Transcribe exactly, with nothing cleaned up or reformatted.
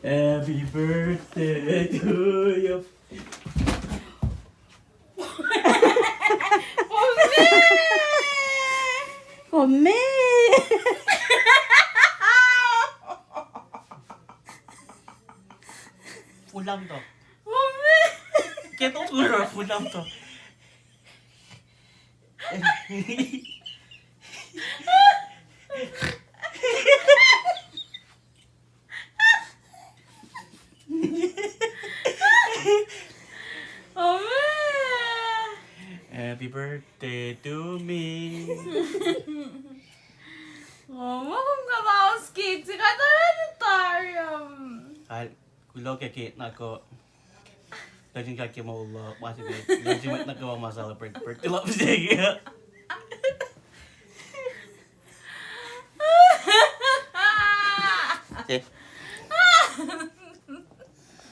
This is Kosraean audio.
Happy birthday to you. Kom me! Kom me! Fulam to. Kom me! Ke to tulor fulam to. Kom me! Happy birthday to me. Kom me, kom kuh laus cake se kuht oruh tari, um. Kuloh ke cake na ko. Kuht in kuh ke moul uh, ma se met, kuht in mwet na ko ma celebrate birthday lom se.